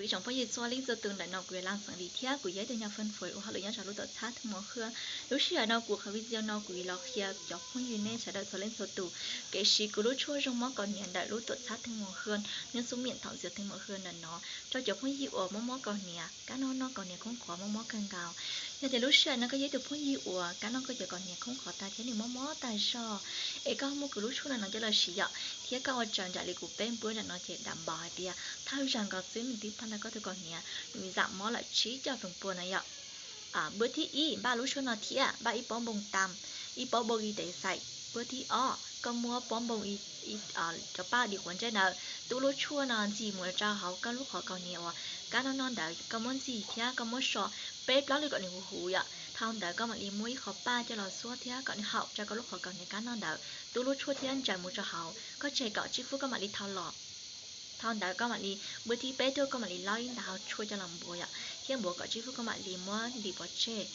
Ib tsoom phooj ywg txhua leej txhua tus, ntawm no kuv yog Laj Xeem Lis thiab kuv yog ib tug nyaj fab fwm uas hauj lwm nyob rau lub tuam txhab Theej Mos Hwj. Lub sij hawm no kuv qhov video no kuv yuav los qhia cov phooj ywg nej sawv daws txhua leej txhua tus kev siv kuv lub tshuaj zoo mob kaus hniav ntawm lub tuam txhab Theej Mos Hwj, nyob xub miam thoom txias Theej Mos Hwj ntawm no, rau cov phooj ywg uas mob mob kaus hniav, kab noj noj kaus hniav khoob qhuav mob mob kawg nkaus. Yog tias lub sij hawm no koj yog ib tug phooj ywg uas kab noj koj cov kaus hniav khoob qhuav tag thiab nws mob mob tag zog, es koj muab kuv lub tshuaj no no coj los siv yom, thiab koj ua raws nraim li kuv peb npuab ntawm no ces dam npaum hais tias thawj zaug nkaus xwb nws twb pab tau koj tus kaus hniav nws zam mob lawm tsib caug feem pua no yom. Npuab thib ib, npaj lub tshuaj no thiab npaj ib pob npoo tam, ib pob npoo i tev xaim. Npuab thib ob, koj muab pob npoo, cov paj dim quav ntsej ntawd, tub lub tshuaj no ntxig mus rau hauv koj lub qhov kaus hniav uas kab noj noj ntawd, koj muab ntxig thiab koj muab so peb plaub lwm kom nws huv huv yom. Dhau ntawd koj mam li muab ib qho paj coj los xuab thiab kom nws haum rau koj lub qhov kaus hniav kab noj ntawd, tub lub tshuaj thiab ntsaws mus rau hauv, koj tseg kaum tsib fwb koj mam li thau los. Dhau ntawd koj mam li npuab thib peb tuaj koj mam li laub ib nta hau tshuaj coj los npuav yom, thiab npuav kaum tsib fwb koj mam li muab lim pov tseg.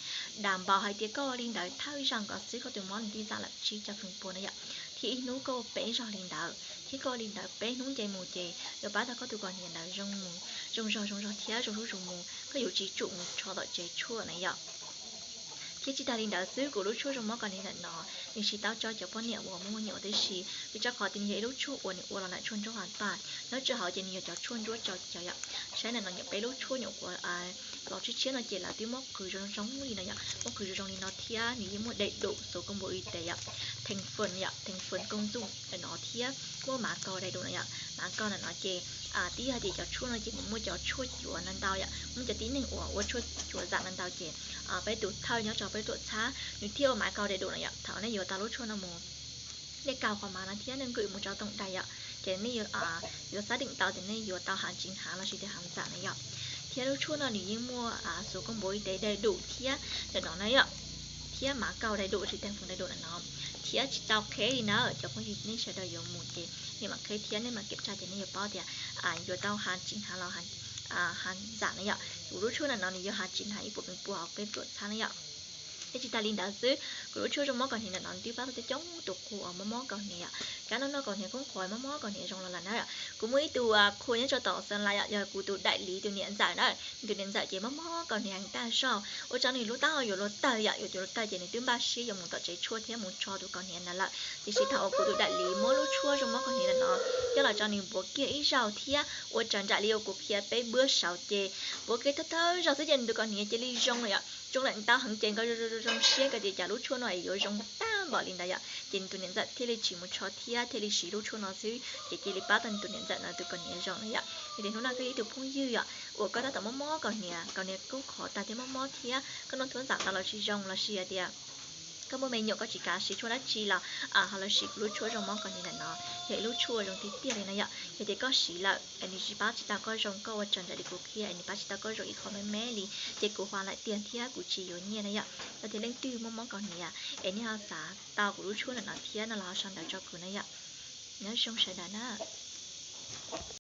Dam npaum hais tias koj ua li ntawd thawj zaug nkaus xwb koj tus mob nws twb zam lawm tsib caug feem pua no yom, thiab ib hnub koj ua peb zaug li ntawd thiab koj ua li ntawd peb hnub nce mus ces yuav pab tau koj tus kaus hniav ntawd zoo mus, zoo zog zoo zog thiab zoo hlub zoo mus, koj yuav tsis tsum mus rho tom tsev tshuaj na yom. Thiab tsis tas li ntawd xwb, kuv lub tshuaj zoo mob kaus hniav ntawm no nws tsis tau tso cov poj niam uas muaj muaj nyuam tib si, vim rau qhov tias nws yog ib lub tshuaj uas nws ua los ntawm tshuaj nruab hav paj, nyob rau hauv ces nws yog cov tshuaj nruab tsau cawv yom. Saib ntawm no nyuam peb lub tshuaj nyuam qhuav los tshiab tshiab no ces lawv twb muab qhwv zoo zoo li no yom, muab qhwv zoo zoo li no thiab nws yeej muaj đầy đủ số combo y tế yom, thành phần yom, thành phần công dụng ntawm no thiab muaj mã cầu đầy đủ no yom, mã cầu ntawm no ces twb yog tias cov tshuaj no ces nws muaj cov tshuaj cuav no ntau yom, muaj cov tib neeg uas ua tshuaj cuav zam no ntau ces peb tus thawj nyob rau peb tuam txhab nws thiaj ua mã cầu đầy đủ no yom. Thaum nej yuav tau lub tshuaj no mus, nej kaus qhov mã no thiab nej nqis mus rau tổng đài yom, ces nej yuav xác định tau tias nej yuav tau hàng chính hãng lossis tias hàng giả no yom. Thiab lub tshuaj no nws yeej muaj số combo y tế đầy đủ thiab ntawm no na yom, thiab mã cầu đầy đủ lossis thành phần đầy đủ ntawm no, thiab tsis tau qheb li na cov phooj ywg nej sawv daws yuav mus ces nej mam qheb thiab nej mam kiểm tra ces nej yuav paub tias yuav tau hàng chính hãng los hàng giả na yom. Kuv lub tshuaj ntawm no nws yog hàng chính hãng ib puas feem pua hauv peb tuam txhab na yom. Thiab tsis tas li ntawd xwb, kuv lub tshuaj zoo mob kaus hniav ntawm no twb pab tau coob coob tus qhua uas mob mob kaus hniav, kab noj noj kaus hniav khoob qhuav mob mob kaus hniav zoo los lawm na. Kuv muaj ib tug qhua nyob rau tom Xeem Las yom, yog kuv tus daim liv tus niam ntxawm na. Nws tus niam ntxawm ces mob mob kaus hniav heev tag zog, ua rau nws lub taub hau yuav luag tawg yom, yuav luag tawg ces nws twb npaj siab yuav mus tom tsev tshuaj thiab mus rho tus kaus hniav ntawd lawm. Tiam sis thaum uas kuv tus daim liv muab lub tshuaj zoo mob kaus hniav ntawm no coj los rau nws npuav kiag ib zaug thiab ua raws nraim li uas kuv qhia peb npuab saud ces npuav kiag thawj thawj zaug xwb ces nws tus kaus hniav cia li zoo lawm yom, zoo lawm ntau heev ces nkawd zoo zoo siab nkawd tias cas lub tshuaj no es yuav zoo tag npaum li ntawd yom, ces nws tus niam ntxawm thiaj li tsis mus rho thiab thiaj li siv lub tshuaj no xwb ces cia li pab tau nws tus niam ntxawm no tus kaus hniav zoo na yom. Yog tias hnub no koj yog ib tug phooj ywg yom uas koj tab tom mob mob kaus hniav, kaus hniav khoob qhuav tag thiab mob mob thiab koj noj thuab zam tau los tsis zoo lossis hais tias koj muaj me nyuam koj tsis kav siv tshuaj dab tsi los ho los siv kuv lub tshuaj zoo mob kaus hniav ntawm no, yog ib lub tshuaj zoo tiag tiag li na yom. Yog tias koj siv lawm es nws tsis pab tsis tau koj zoo, koj ua raws nraim li kuv qhia es nws pab tsis tau koj zoo ib qho me me li, ces kuv hais lawm tiag thiab kuv tsis yuav nyiaj na yom. Yog tias leej twg mob mob kaus hniav es nej ho xav tau kuv lub tshuaj ntawm no thiab no los ho sau ntawv rau kuv na yom. Nyob zoo sawv daws na.